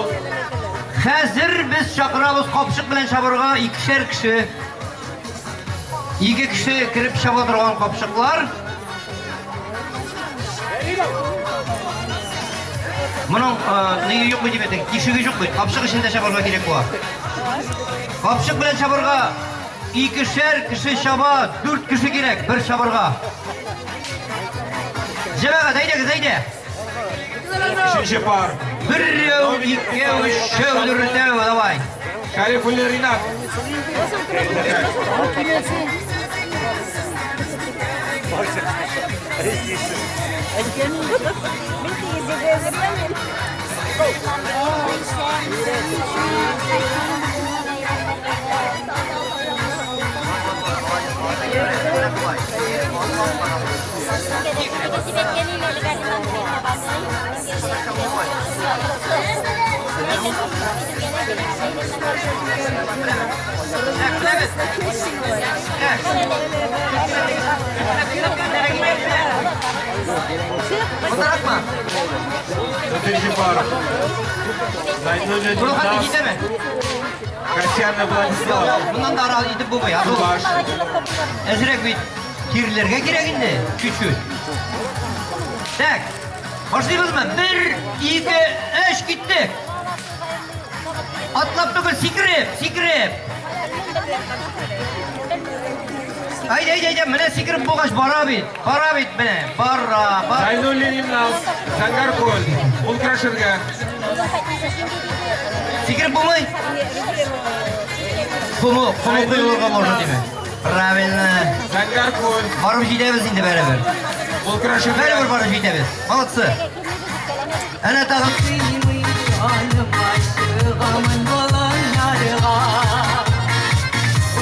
Аут. Хәзер без чакырабыз капчык белән чабырга икешәр кеше. Ике кеше кереп чаба торган капчыклар. Моның ни юк бит дип тишеге юк бит. Капчык эчендә чабарга кирәк була. Капчык белән чабарга икешәр кеше чаба, дүрт кеше кирәк бер чабарга. Җәмәгать, әйдәгез, әйдә. Өченче пар. Берәү, икәү, өчәү, дүртәү, давай. Шәрифуллин Ринат. Мондаракмы? Дүртенче пар. Зайнуллин Рухат Илназ. җитәме? Касьянов Владислав. Моннан да ара итеп булмый. Азул. Баш. Әзрәк бит тирләргә кирәк инде, чуть-чуть. Так, башлыйбызмы? Бер, ике, өч, киттек. Атлап түгел, сикереп, сикереп. Әйдә, әйдә, әйдә, менә сикереп булгач бара бит, бара бит менә, бара, бара. Зайнуллин Илназ. Зәңгәркүл. Ул көрәшергә. Сикереп булмый? Кому, кому коелырга можно димә. Правильно. Зәңгәркүл. Барып җитәбез инде бәрабер. Ул көрәшергә. Бәрабер барып җитәбез. Молодцы. Әнә тагын.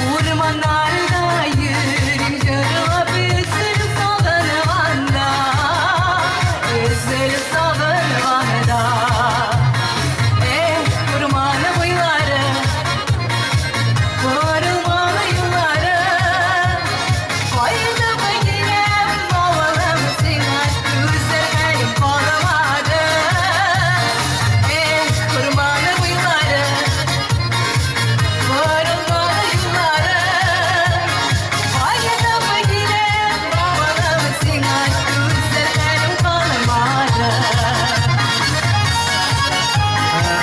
Урманнарда йөрим җырлап, өзелеп сагынганда, өзелеп сагынганда. Эх, урман буйлары, борылмалы юллары, кайтып киләм, авылым сиңа, күзләрем калмады. Эх, урман буйлары, борылмалы юллары, кайтып киләм, авылым сиңа, күзләрем калмады.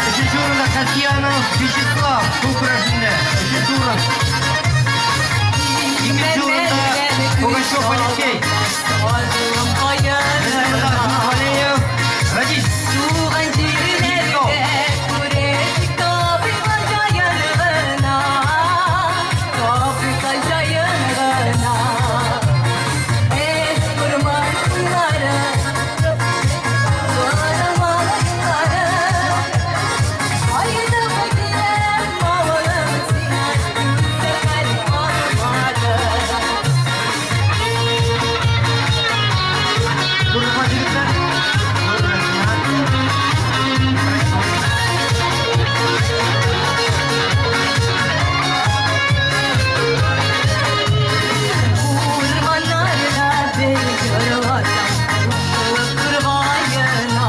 Өченче урында Касьянов Вячеслав кул көрәшендә. Өченче урын. Икенче урында Пугачев Алексей. Салдым Беренче урында каенырга. Валеев Радис. Туган җирләрдә күрәсек табигать җаен гына, табигать җаен гына. Эх, урман буйлары, борылмалы юллары, кайтып киләм, авылым сиңа, күзләрем калмады. Зур рәхмәт, егетләр. Зур рәхмәт. Урманнарда бер җырласам, кушылып тургаена.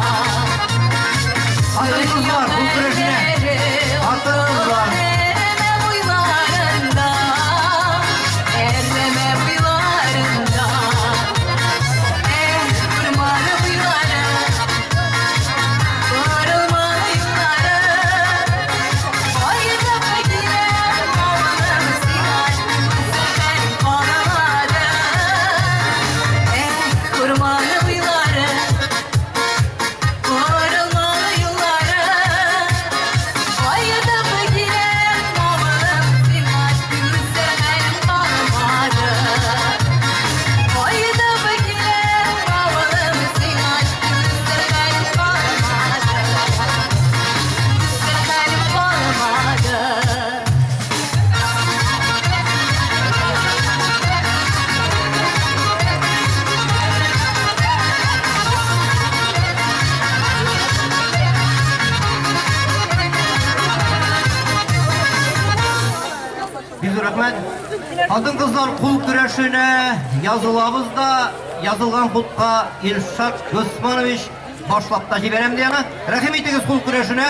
Хатын-кызлар кул көрәшенә. Хатын-кызлар. Әрләмә буйларында, әрләмә буйларында. Эх, урман буйлары, борылмалы юллары, кайтып киләм, авылым сиңа, күзләрем калмады. Эх, урман буйлары, борылмалы юллары, кайтып киләм, авылым сиңа, күзләрем калмады. Кайтып киләм, авылым сиңа, күзләрем калмады. Күзләрем калмады. Бик зур рәхмәт. Хатын-кызлар кул көрәшенә язылабыз да, язылган хутка Илшат Госманович башлап та җибәрәм ди аны. Рәхим итегез кул көрәшенә.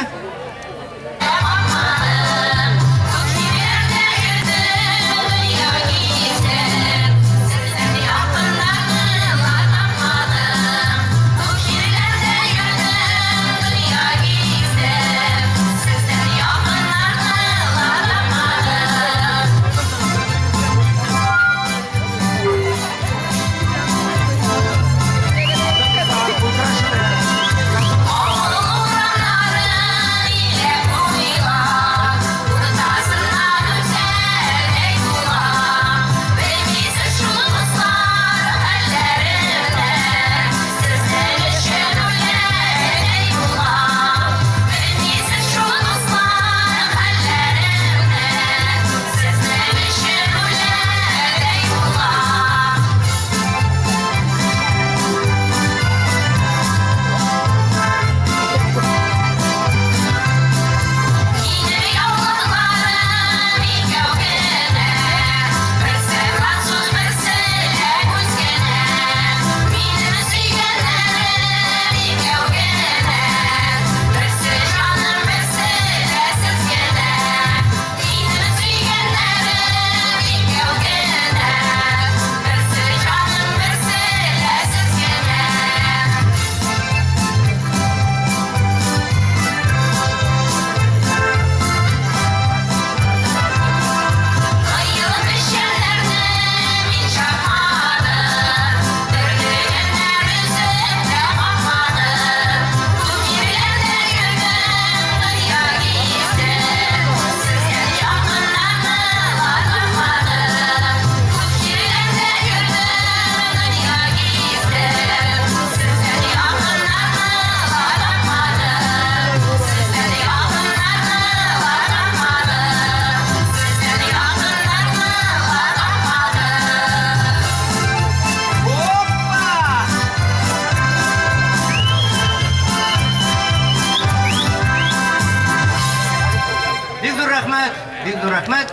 рәхмәт, бик зур рәхмәт.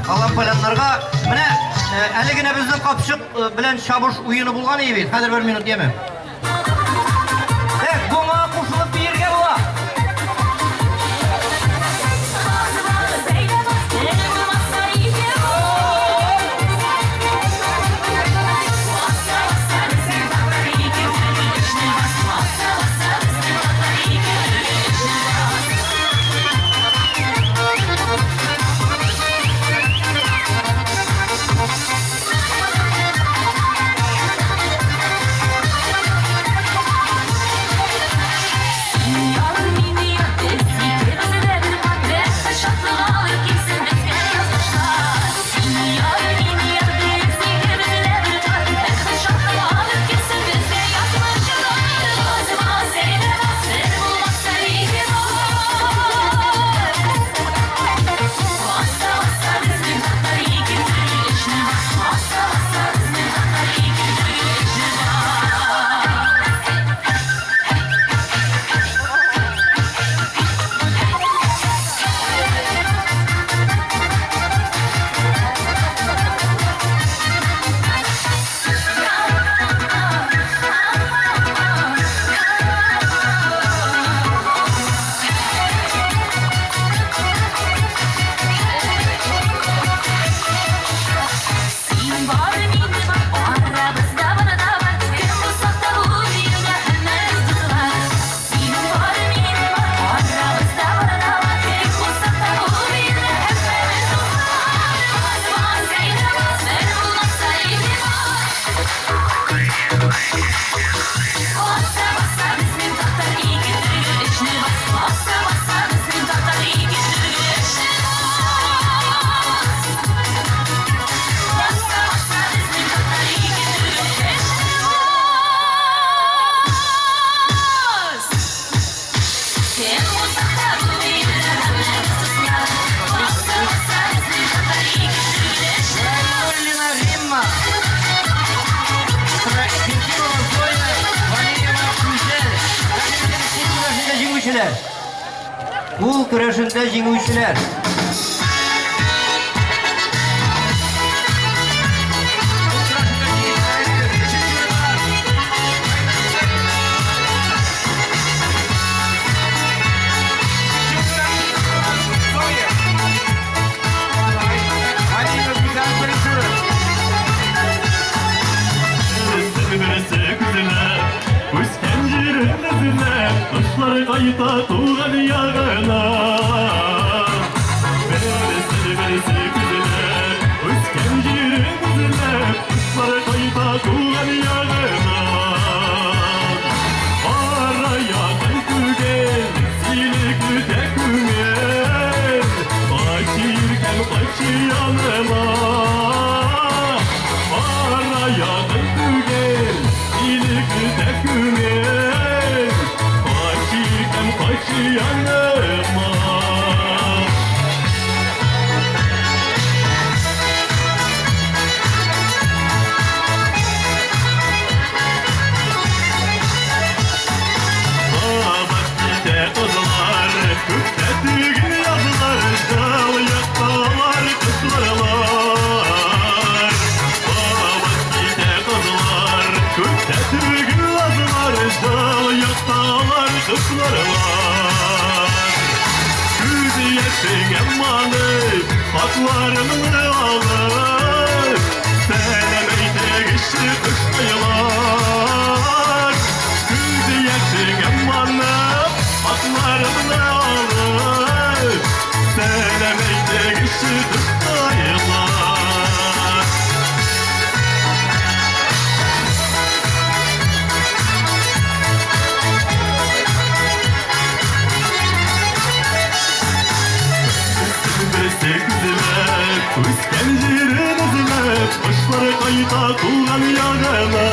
Алан-паляннарга. Менә әле генә безнең капчык белән чабыш уены булган иде бит. Хәзер бер минут яме. Так, буңа кушылып биергә була. Валерина Римма. Киркинова Зоя, Валерьева Гүзәл. Кул көрәшендә җиңүчеләр. Кул көрәшендә җиңүчеләр. Зоя. Валерьева Гүзәл беренче урын. Берсе күзләп, үскән җирен эзләп, кошлар кайта туган ягына. Берсе, берсе күзләп, үскән җирен эзләп, кошлар кайта туган ягына. Ара якын түгел, сине көтә күңел, кайчы иркәм, кайчы яныма. Ара якын түгел, сине көтә күңел, кайчы иркәм, кайчы яныма. Кабат китә кызлар, күктә түгел язлар, җылы якталар кышларлар. Кабат китә кызлар, күктә түгел язлар, җылы якталар кышларлар. Күз яшеңә манып, хатларымны алып, сәлам әйтегезче кошкайлар. Күз яшеңә манып, хатларымны алып, сәлам әйтегезче кошкайлар. Берсе күзләп, үскән җирен эзләп, кошлар кайта туган ягына.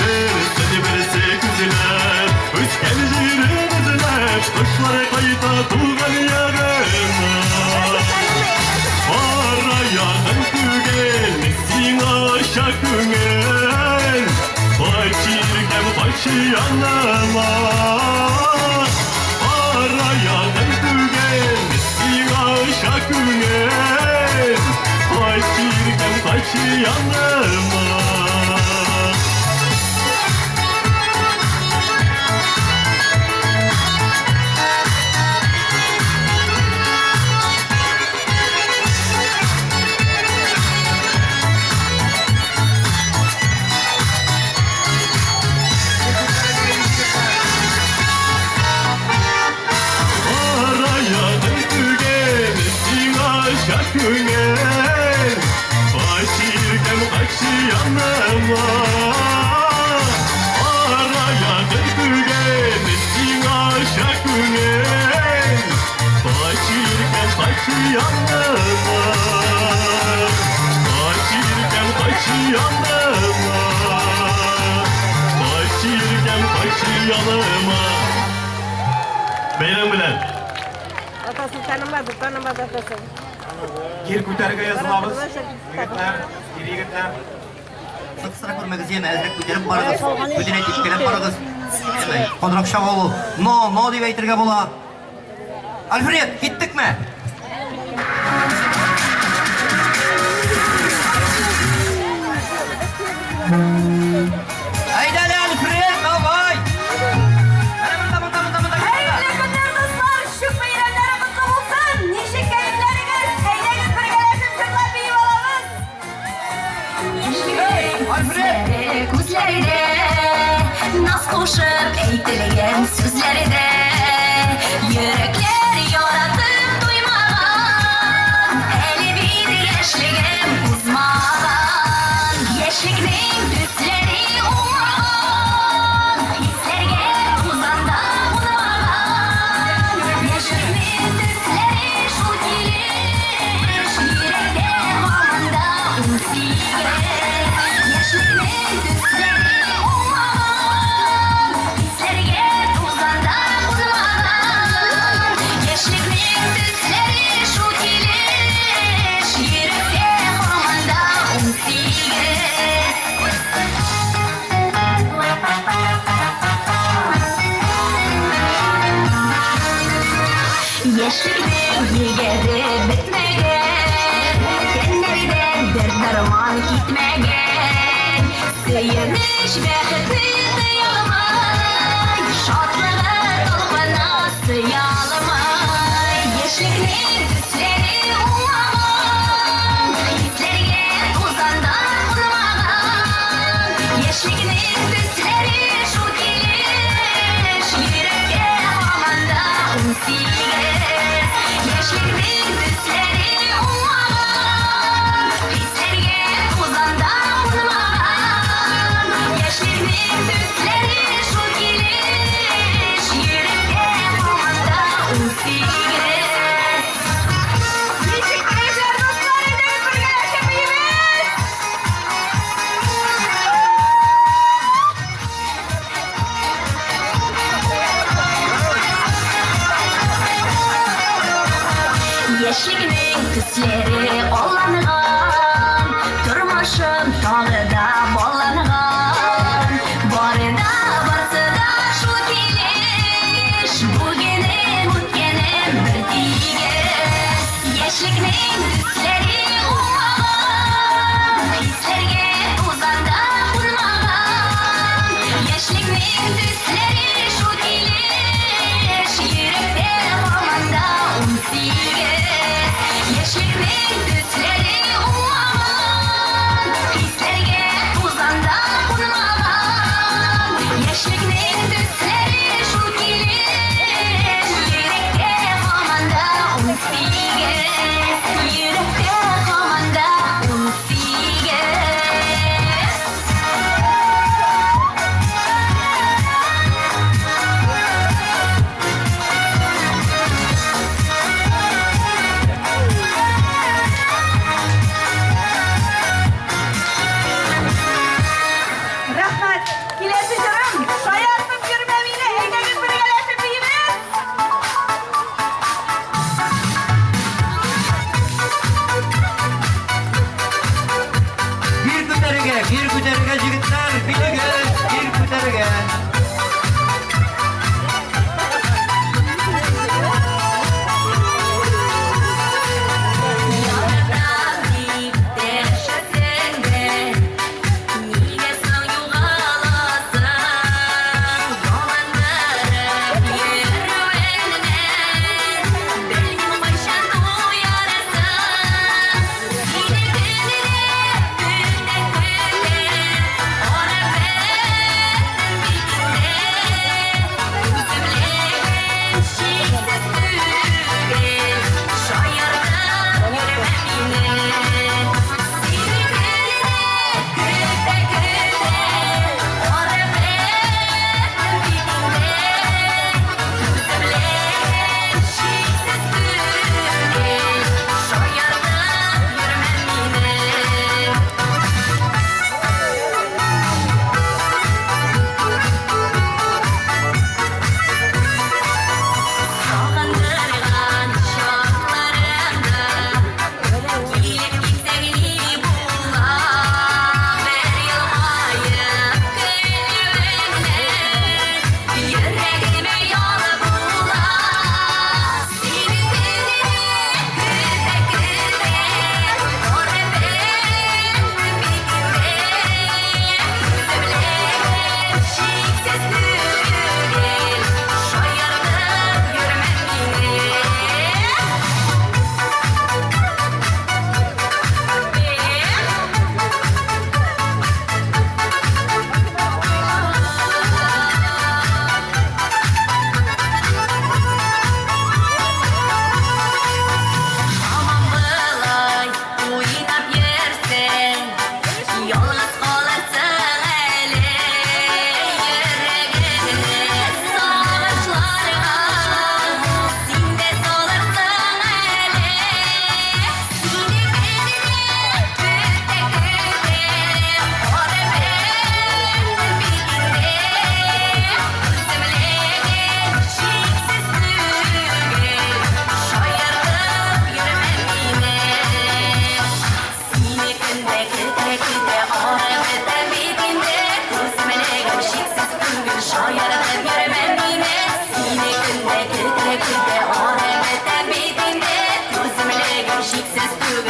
Берсе, берсе күзләп, үскән җирен эзләп, кошлар кайта туган ягына. Ара якын түгел, сиңа аша күңел, кайчы иркәм, кайчы яныма. Ара кайтчы яныма. Араягың түгел, сиңа шат күңел. Кайтчы, кайтчы яныма. Араягың түгел, сиңа шат күңел. Кайтчы, кайтчы яныма. Кайтчы, кайтчы яныма. Кайтчы, кайтчы яныма. Бәйрәм белән! Атасын танымады, танымады атасын. Гер күтәрергә язылабыз. Егетләр, ир егетләр. Кыстыра күрмәгез, яме, әзрәк күтәреп барыгыз. Күтәрә типкәләп барыгыз. Яме, кадрак чабу. Но, но дип әйтергә була. Альфред, киттекме? Әйдә әле, Альфред, давай! Менә монда, монда, монда, монда. Хәерле көннәр, дуслар! Чүк бәйрәмнәре котлы булсын! Ничек кәефләрегез? Әйдәгез бергәләшеп җырлап биеп алабыз! Альфред! Күзләрдә наз кушып әйтелгән сүзләрдә йөрәкләр яратып туймаган, әле бит яшьлегем узмаган, яшьлекнең төсләре уңмаган, хисләргә тузанда кунмаган, яшьлекнең төсләре шул килеш йөрәктә һаман да 18. Яшьлекнең төсләре уңмаган, хисләргә тузанда кунмаган, яшьлекнең төсләре шул килеш йөрәктә һаман да 18. Яшьлекнең егәре бетмәгән, тәннәрдән дәрт дәрман китмәгән, сөенеч бәхете тоялмай, шатлыгы талпына сыя алмай, яшьлекнең төсләре уңмаган, хисләргә тузанда кунмаган, яшьлекнең төсләре шул килеш йөрәктә һаман да 18. Яшьлекнең төсләре уңмаган, хисләргә тузанда кунмаган, яшьлекнең төсләре шул килеш йөрәктә һаман да 18. Ничек кәефләр, дуслар? Әйдәгез бергәләшеп биибез! Яшьлекнең төсләре алланган, тормышым тагы да балланган, бары да барсы да шул килеш, бүгенем үткәнем бер тигез. Яшьлекнең төсләре уңмаган, хисләргә тузанда кунмаган, яшьлекнең төсләре шул килеш йөрәктә һаман да 18. Яшьлекнең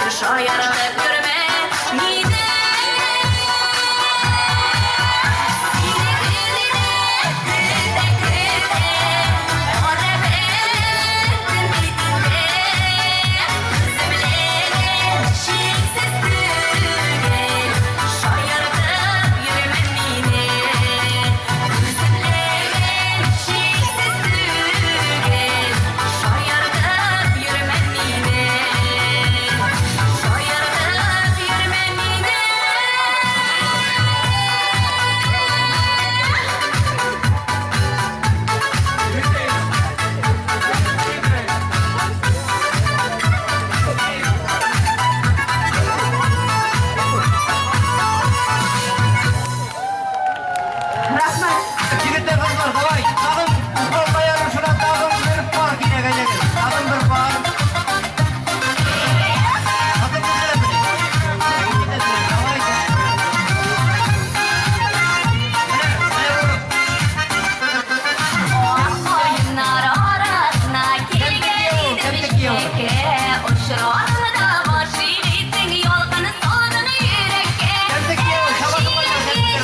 Шаяртып йөрмә мине. Шаяртып йөрмә мине. Рәхмәт. Егетләр, кызлар, давай. Тагын уфалка ярышына тагын бер пар кирәк әйдәгез. Тагын бер пар. Хатын-кыз белән бер. Давайте. Менә, менә бу. Каеннар арасына килгән идем эшкә. Очрадым да гашыйк иттең ялкын салдың йөрәккә.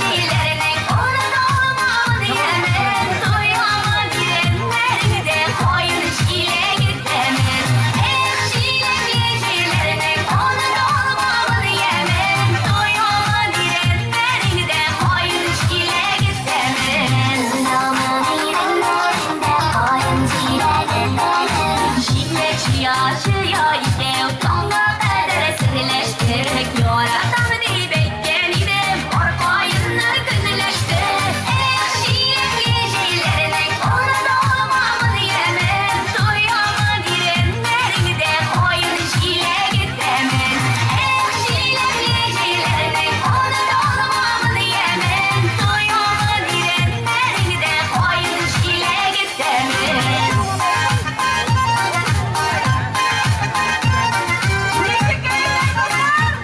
Җилләрнең оныта алмамын ямен, тоямын иреннәреңдә каен җиләге тәмен. Эх, җиләкле җилләрнең оныта алмамын ямен, тоямын иреннәреңдә каен җиләге тәмен. Тоямын иреннәреңдә каен җиләге тәмен. Җиләк җыя җыя икәү таңга кадәр серләштек. Яратам дип әйткән идем, кар каеннар көнләште. Эх, җиләкле җилләрнең оныта алмамын ямен, тоямын иреннәреңдә каен җиләге тәмен. Эх, җиләкле җилләрнең оныта алмамын ямен, тоямын иреннәреңдә каен җиләге тәмен. Ничек кәефләр, дуслар?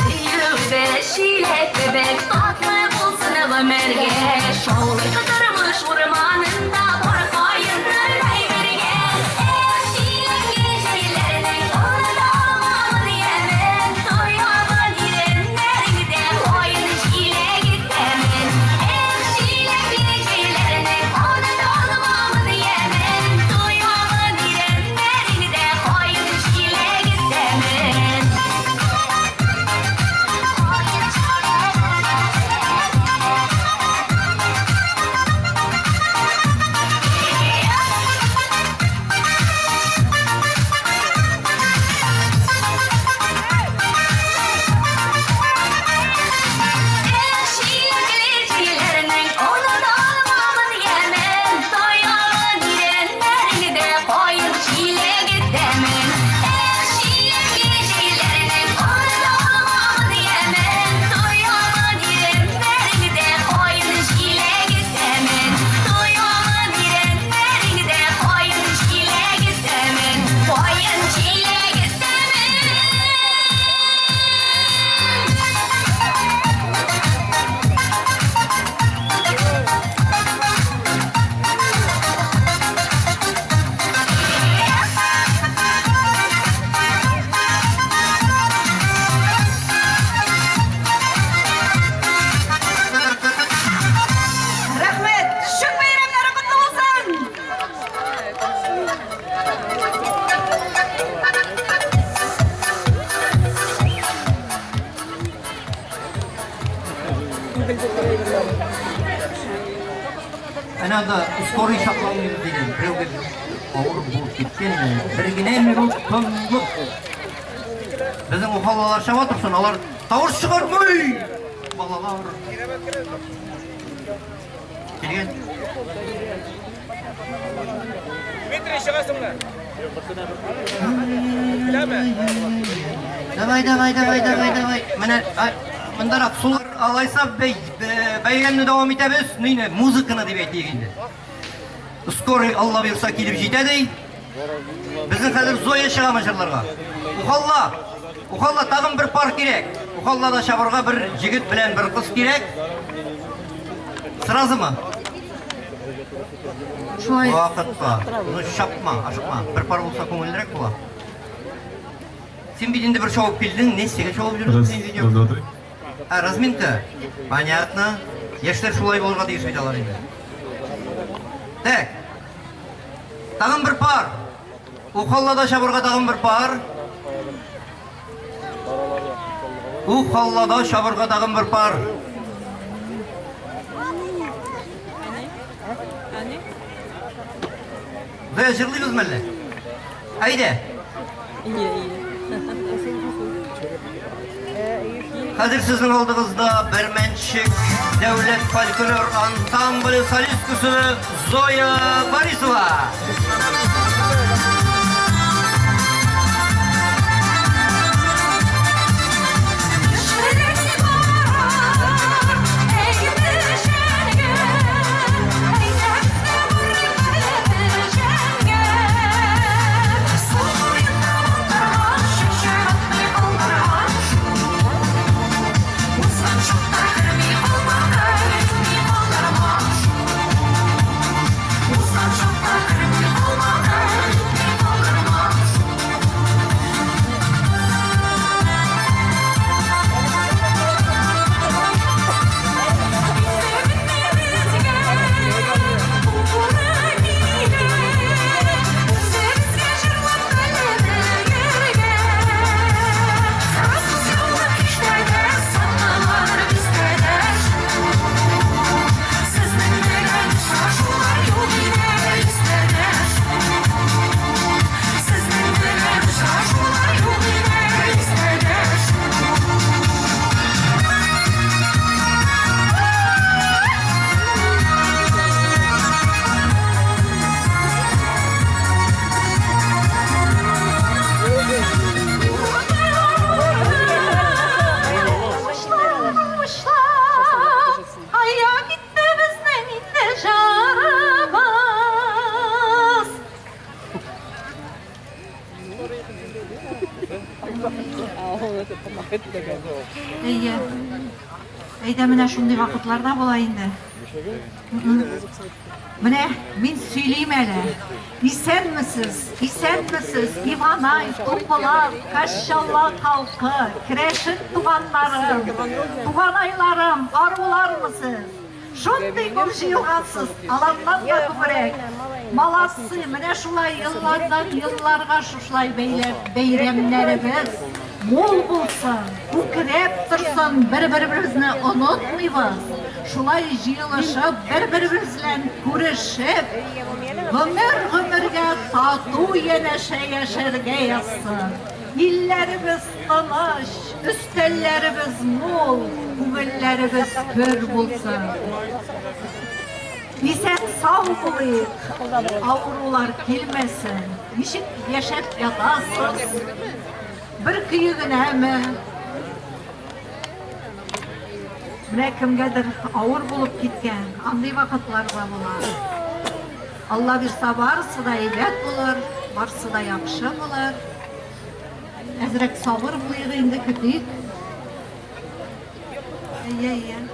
Сөюдә чиләк кебек татлы булсын гомергә. Шаулый тормыш урманында бар каеннардай бергә. Эх, чиләкле җилләрнең оныта алмамын ямен, тоямын иреннәреңдә каен җиләге тәмен. Эх, чиләкле җилләрнең оныта алмамын ямен, тоямын иреннәреңдә каен җиләге тәмен. Эх, җиләкле җилләрнең оныта алмамын ямен, тоямын иреннәреңдә каен җиләге тәмен. Эх, җиләкле җилләрнең оныта алмамын ямен, тоямын иреннәреңдә каен җиләге тәмен. Тоямын иреннәреңдә каен җиләге тәмен, каен җиләге тәмен. Рәхмәт. Чүк бәйрәмнәре котлы булсын. Әнә анда скорый чакыралмыйбыз дигән. Берәүгә авыр булып киткән. Бер генә минут тынлык. Безнең уфалалар чаба торсын, алар тавыш чыгармый. Балалар. Килгән. Дмитрий, чыгасыңмы? Киләме? Давай, давай, давай, давай, давай. Менә ай, мондарак сул алайса бәйрәмне дәвам итәбез. Нине, музыканы дип әйтик инде. Скорый Алла боерса килеп җитә ди. Безнең хәзер Зоя чыгамы җырларга. Ухалла. Ухалла тагын бер пар кирәк. Ухаллада чабырга бер җегет белән бер кыз кирәк. Сразумы? Шулай. Вакытка. Ну, чапма, ашыкма. Бер пар булса күңеллерәк була. Син бит инде бер чабып килдең, нәрсәгә чабып йөрдең син видео? Раз, два, три. А, разминка? Понятно. Яшьләр шулай булырга тиеш бит алар инде. Так. Тагын бер пар. Ухаллада чабырга тагын бер пар. Ухаллада чабырга тагын бер пар. Зоя, җырлыйбызмы әллә? Әйдә. Хәзер сезнең алдыгызда Бәрмәнчек дәүләт фольклор ансамбле солисткасы Зоя Борисова. Ая китте безнең инде җырыбыз. Әйе. Әйдә менә шундый вакытларда була инде. Менә мин сөйлим әле. Исәнмесез, исәнмесез, Иванай, Тупылар, Кашчалла халкы, керәшен туганнарым, туганайларым, арулармысыз? Шундый күп җыелгансыз, алардан да күбрәк. Молодцы, менә шулай еллардан елларга шушылай бәйрәмнәребез мул булсын, күкрәп торсын, бер-беребезне онытмыйбыз. Шулай җыелышып, бер-беребез белән күрешеп, гомер-гомергә тату янәшә яшәргә язсын. Илләребез тыныч, өстәлләребез мул, күңелләребез көр булсын. Исән сау булыйк, авырулар килмәсен. Ничек яшәп ятасыз? Бер көе генәме? Менә кемгәдер авыр булып киткән, андый вакытлар да була. Алла бирса, барысы да әйбәт булыр, барысы да яхшы булыр. Әзрәк сабыр булыйк инде, көтик. Әйе, әйе.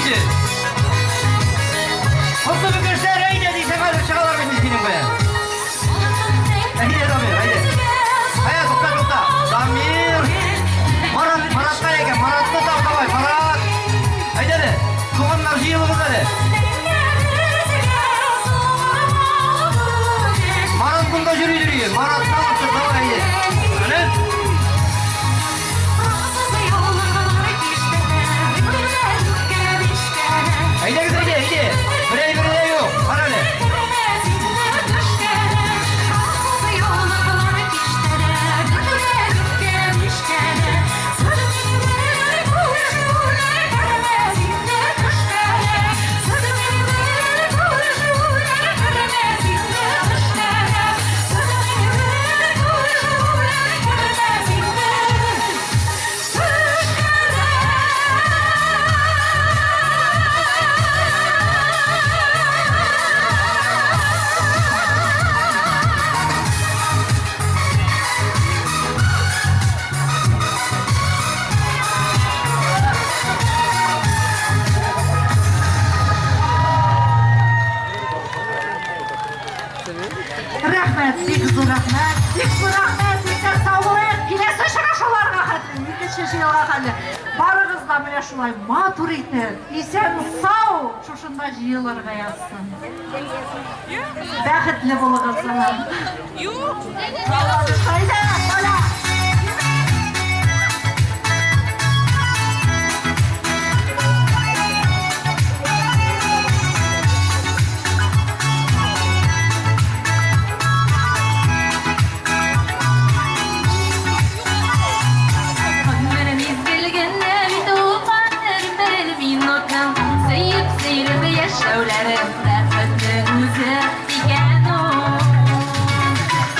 инде. Котлы бөкешләр, әйдә дисәң, хәзер чыгалар бит синең белән. Әйдә, Дамир, әйдә. Әйдә, тукта, тукта. Дамир. Марат, Марат кая икән? Маратны тап, давай, Марат. Әйдә әле. Туганнар җыелыгыз әле. Марат монда йөри йөри. Марат табып чык, давай, әйдә. Менә. Әйдәгез, әйдә, әйдә. Берәй берәй юк. Кара әле. Рәхмәт, бик зур рәхмәт, бик зур рәхмәт, исән сау булыйк. Киләсе очрашуларга хәтле, икенче җыелга хәтле. Барыгыз да менә шулай матур итеп, исән сау шушында җыелырга язсын. Бәхетле булыгыз. Юк. Кайда, бала? Гомер мизгелгенә бит ул кадер бер минутның сөеп-сөелеп яшәүләре бәхетнең үзе икән ул.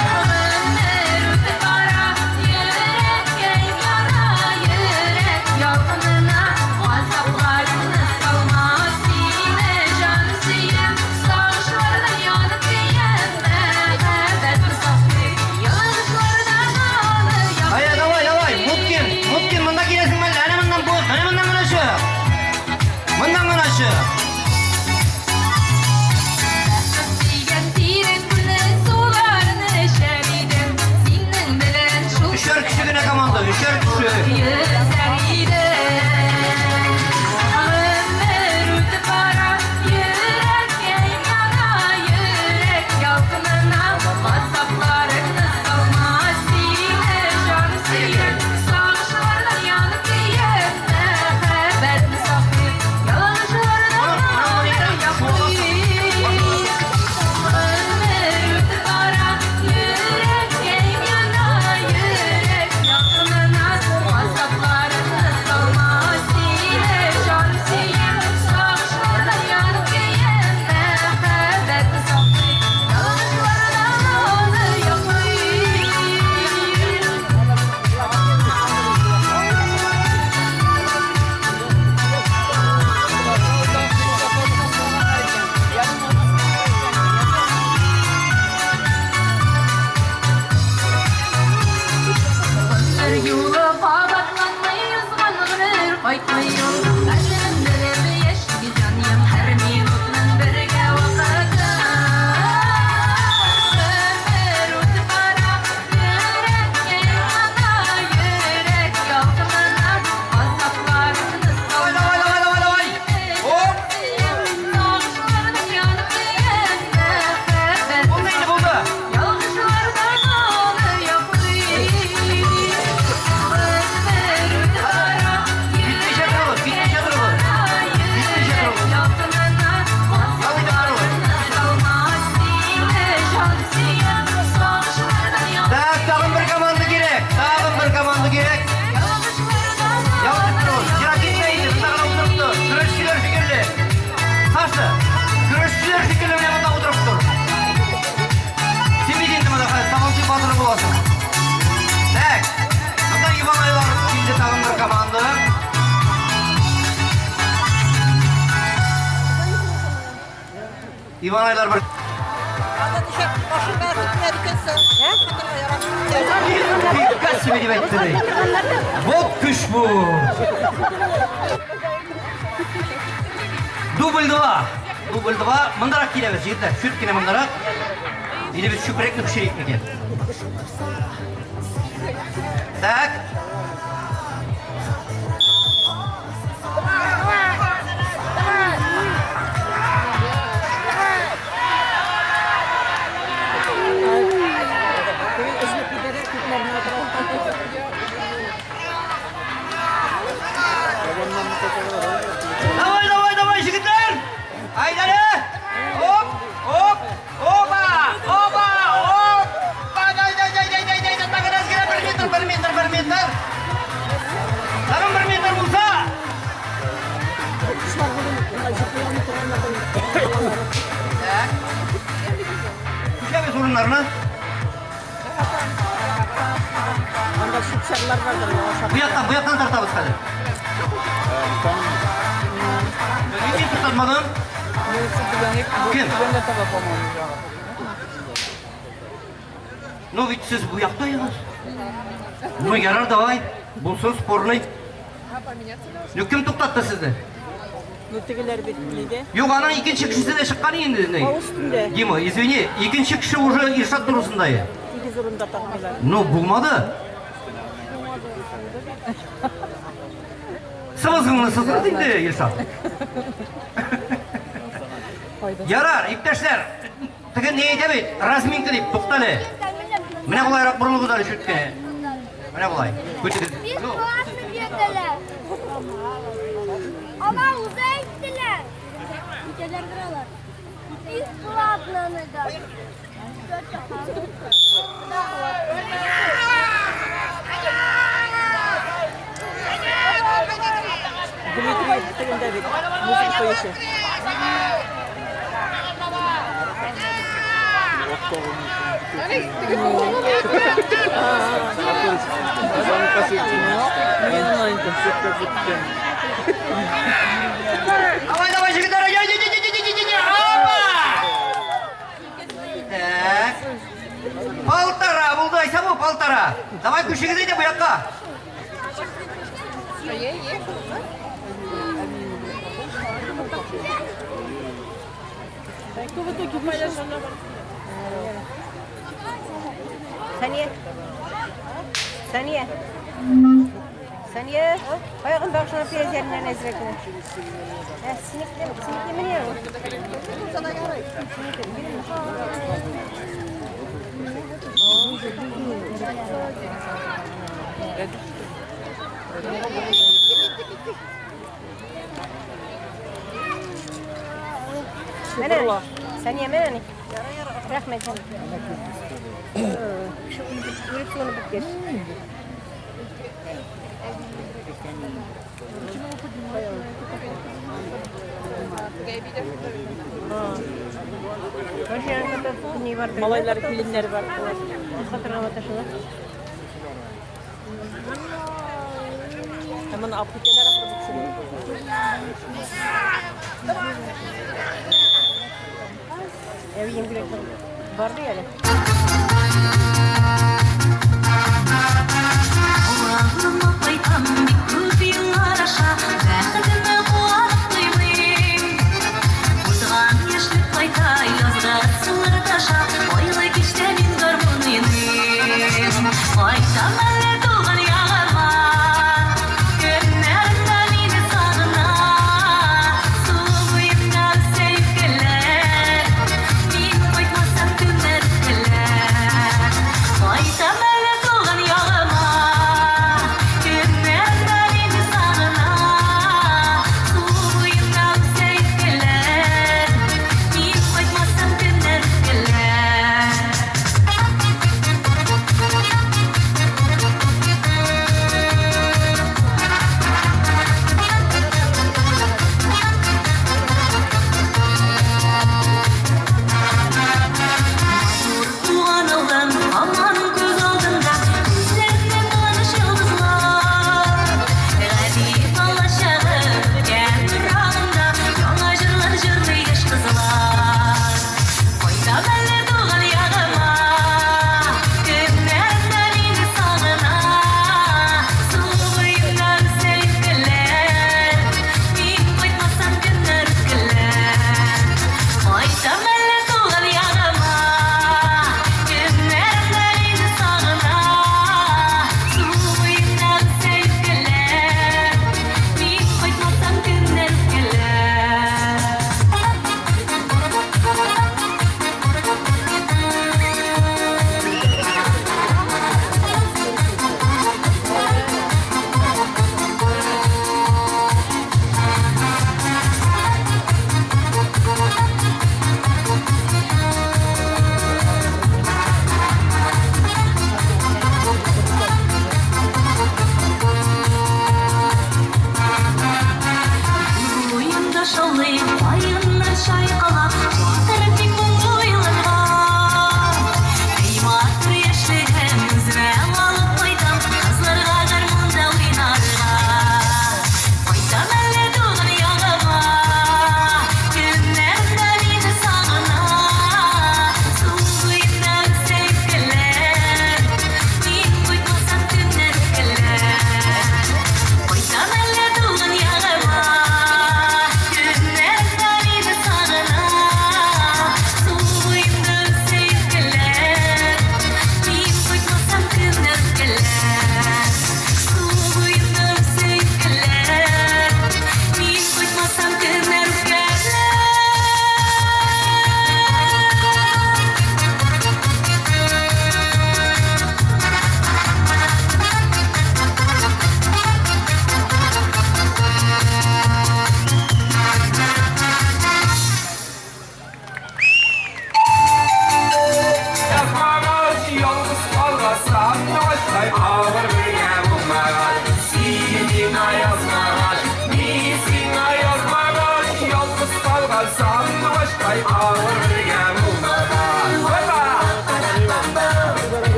Гомер үтеп бара, йөрәккәй яна, йөрәк ялкынына газапларны салма сине, җан сөем, сагышлардан янып көям, мәхәббәтне саклый, ялгышлардан аны Әйдә, давай, давай. Муткин, Муткин, монда киләсең мәллә? Әнә моннан бу, әнә моннан гына чык. Моннан гына чык. Дигән тирән күлнең суларын эчәр идем, синең белән шул Өчәр кеше генә команда, өчәр кеше. йөзәр идем. Гомер үтеп бара, йөрәккәй яна, йөрәк ялкынына газапларыңны салма сине, җан сөем, сагышлардан янып көям, мәхәббәтне саклыйм, ялгышлардан аны яклыйм. Гомер үтеп бара, йөрәккәй яна, йөрәк ялкынына газапларыңны салма сине, җан сөем, сагышлардан янып көям, мәхәббәтне саклыйм, ялгышлардан аны яклыйм. Гомер юлы кабатланмый, узган гомер кайтмый ул. Кадерен белеп яши җаным, һәр минутның бергә вакыты. Гомер үтеп бара, йөрәккә яна, йөрәк ялкынына газапларыңны Давай, давай, давай, давай, давай. Оп. Сагышлардан янып көям, мәхәббәт Булды инде, булды. Ялгышлардан аны яклый. Гомер үтеп бара, Китмичә торыгыз, китмичә торыгыз. Китмичә торыгыз. ялкынына Ял итеп торыгыз. салма сине, җан сөем, сагышлардан янып Так, тагын бер команда кирәк. Тагын бер команда кирәк. Ялгышлардан Ял итеп торыгыз. Ерак китмә инде, монда гына утырып тор. Көрәшчеләр шикелле. Саша, көрәшчеләр шикелле менә монда утырып тор. Син бит инде монда хәзер Сабантуй батыры буласың. Так, монда Иванайлар килде тагын бер команда. Иванайлар бер Кәсібі дип әйтте ди. Вот көч бу. Дубль два. Дубль два. Мондарак киләбез, егетләр. Чүт кенә мондарак. Или без чүпрәкне пешерик микән? Так. Давай, давай, давай, егетләр! Айдәле! Оп, оп, опа, опа, оп! Дай, дай, дай, дай, дай, дай, дай, тагын әзгенә бер метр, бер метр, бер метр. Тагын бер метр булса. Так. Күчәбез урыннарына. Анда чүп-чарлар бардыр. Бу яктан, бу яктан тартабыз хәзер. Ничек тотмадың? Кем? Ну ведь сез бу якта егыз. Ну ярар, давай. Булсын спорный. Ну кем туктатты сезне? Ну тегеләр бит нидә? Юк, аның икенче кешесе дә чыккан инде. Тау өстендә. Дима, извини, икенче кеше уже Илшат турысында. Тигез урында тартмыйлар. Ну, булмады. Сыбызгыңны сызгырт инде, Илшат. Ярар, иптәшләр, теге ни әйтә бит, разминка дип, туктале. Менә болайрак борылыгыз әле чүткә. Менә болай. Күтегез. Бик Ну, классно бирделәр. Алар үзе әйттеләр. Китәләр алар. Бик классно да. Дмитрий тегендә бит. Музыка куючы. Давай, давай, егетләр, я, я, я, я, я, я, я, опа! Так. Полтора булды, әйсә бу, полтора. Давай күчегез әйдә бу якка. Сания. Сания. Сания. Кайгын бакшына пиязләреннән әзрәк кенә. Ә, синекле, синекле менә ул. Менә. Сания, менә ни. Рәхмәт. Кеше үлеп суынып беткәч. Малайлар, киленнәр бар. Хатырга маташалар. Ә моны алып китәләр ахры бу кешене. Әбием генә барды әле. Уралыма кайтам бик күп еллар аша, Бәхетемне куанып тоймыйм. Узган яшьлек кайта, язгы сулар таша, Айлы кичтә мин гармун уйныйм. Кайтам әллә туган ягыма, Көннәрендә мине сагына. Су буенда үсә үпкәләр, Мин кайтмасам кемнәр үпкәләр. Кайтам әллә туган ягыма, Көннәрендә мине сагына. Су буенда үсә үпкәләр, Мин кайтмасам кемнәр үпкәләр.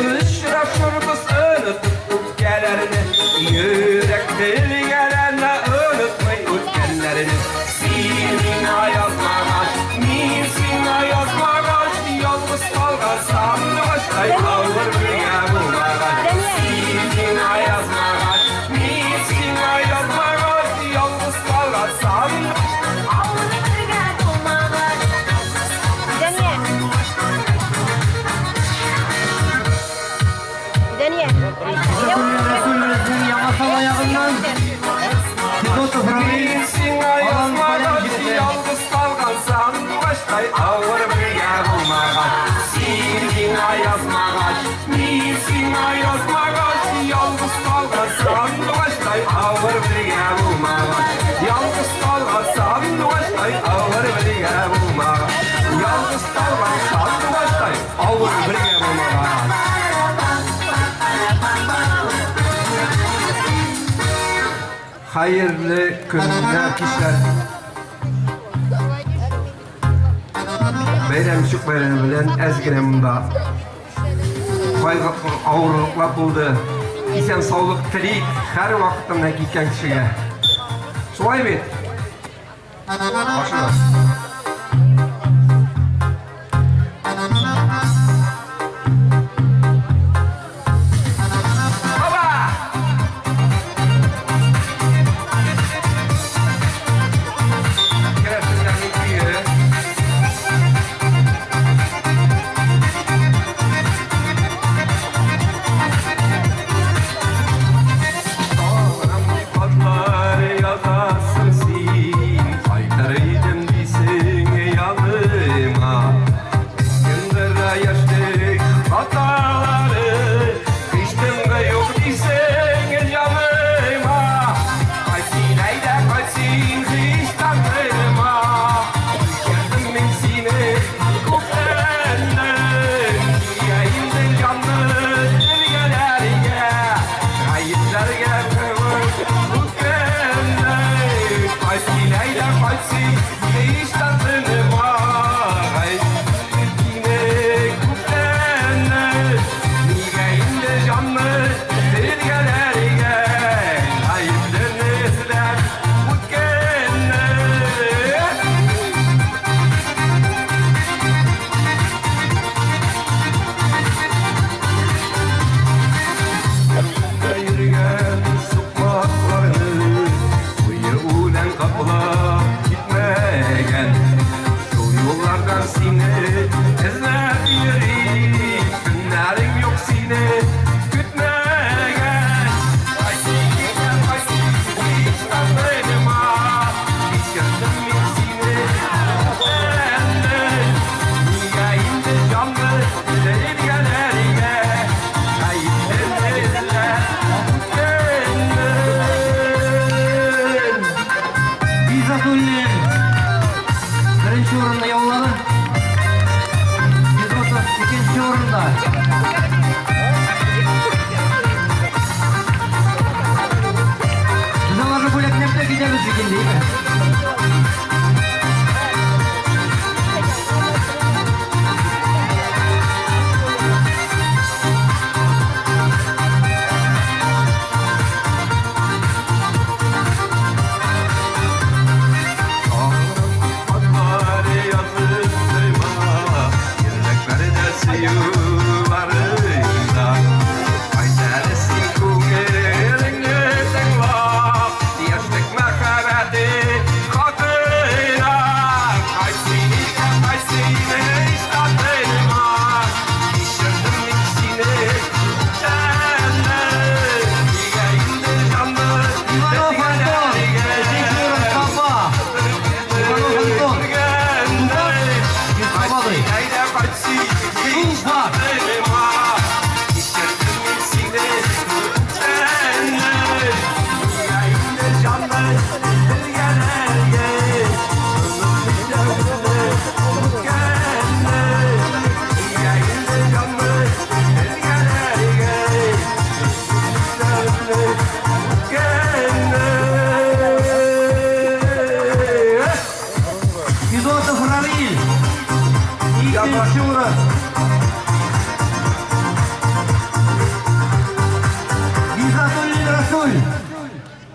Очрашырбыз онытып үпкәләрне. Йөрәк телгәләрне онытмый үткәннәрне. Син миңа язмагач, мин сиңа язмагач, ялгыз калган сандугачтай авыр бергә булмагач. Син миңа язмагач, мин сиңа язмагач, ялгыз калган сандугач. Авыр бергә булмагач. Дания. Дания. Рәсүлебезнең Яңа Сала ягыннан Федотов Рамил, Мин сиңа Алан Полян язмагач, егете. ялгыз калган сандугачтай авыр бергә булмагач. Син миңа язмагач, мин сиңа язмагач, ялгыз калган сандугачтай авыр бергә булмагач. Ялгыз калган сандугачтай авыр бергә булмагач. Ялгыз калган сандугачтай авыр бергә булмагач. Хәерле көннәр, кичләр. Бәйрәм чүк бәйрәме белән әз генә монда кайгы авырлыклар булды. Исән саулык телик һәр вакытта менә киткән кешегә. Шулай бит? Башына. Баба! Керәшеннәрнең көе. Тагын хатлар язасың син, кайтыр идем дисең.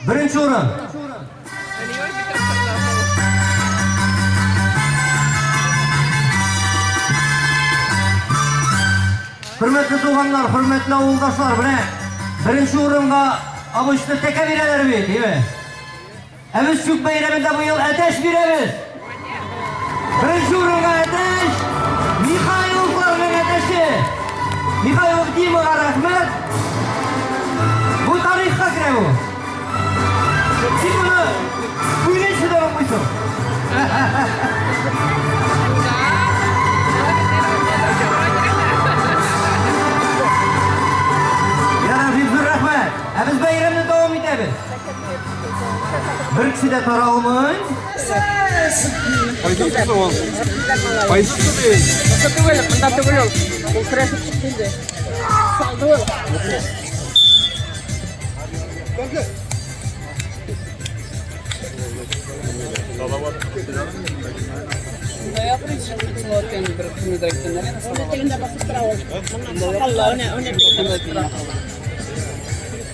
Беренче урын. Хөрмәтле туганнар, хөрмәтле авылдашлар, менә беренче урынга обычно тәкә бирәләр бит, әйме? Ә без чүк бәйрәмендә быел әтәч бирәбез. Беренче урынга әтәч, Михайловларның әтәче. Михайлов Димага рәхмәт. Бу тарихка керә бу. Син моны уйныйсың да алмыйсың. Ярар, бик зур рәхмәт. Ә без бәйрәмне дәвам итәбез. Бер кеше дә таралмый. Түгел, монда түгел ул. Ул көрәшеп чыкты инде. Салды ул.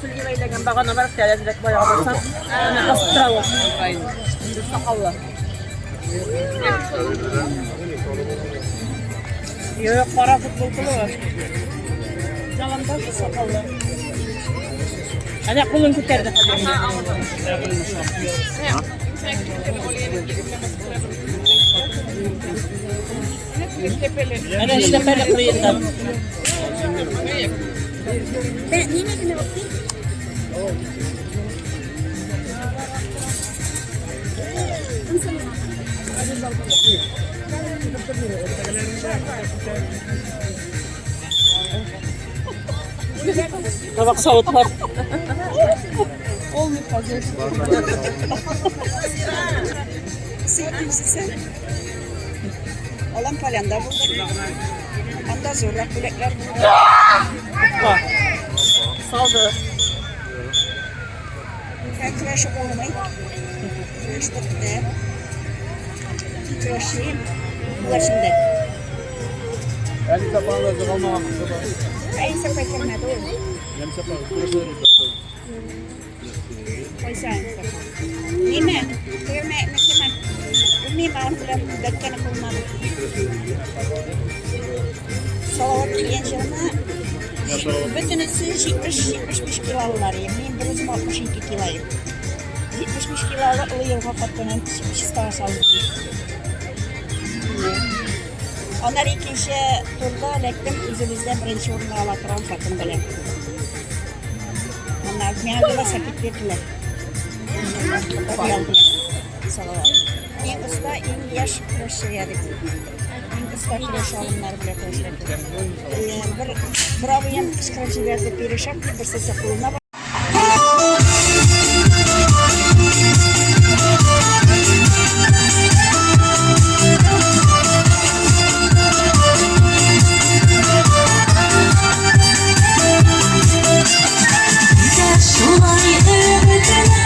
Көлгә бәйләгән багана бар, тәрәзәдә баягы булса. Әнә басып тора ул. Сакаллы. Юк, кара футболкалы. Яланда сакаллы. Әнә кулын күтәрде хәзер. Әнә эшләпәле кырыенда. Табак савытлар. Икенчесе. Алан Полянда булдык. Анда зуррак бүләкләр булды. Салды. Ә көрәшеп булмый. Көрәш бетте. Көрәшим. Булар шунда. Әйсә кайтармады ул. Кайсы Әнисә апа? Ниме? Кеме? Кеме? Белмим, аның белән бәккәне булмады. Салават килгән елны бөтенесе 70-75 килолылар иде. Мин бер үзем 62 кило идем. 75 килолы Олы Елга хатынын чистага салды. Аннары икенче турда эләктем, үзебездә беренче урынны ала торган хатын белән. Аннары миңа велосипед бирделәр. Оял белән. Салават. Иң оста, иң яшь көрәшчегә дип. Иң оста көрәш алымнары белән көрәшкән. Бер бер абыем кычкырып җибәрде, перешак дип, берсе кулына Шулай өметләнә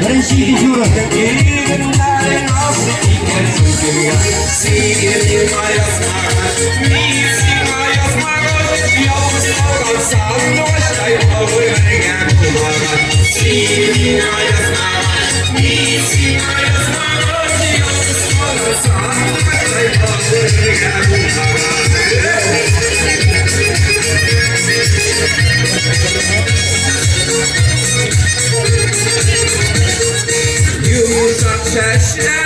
Беренче, икенче урын. Yumuşak şeşler.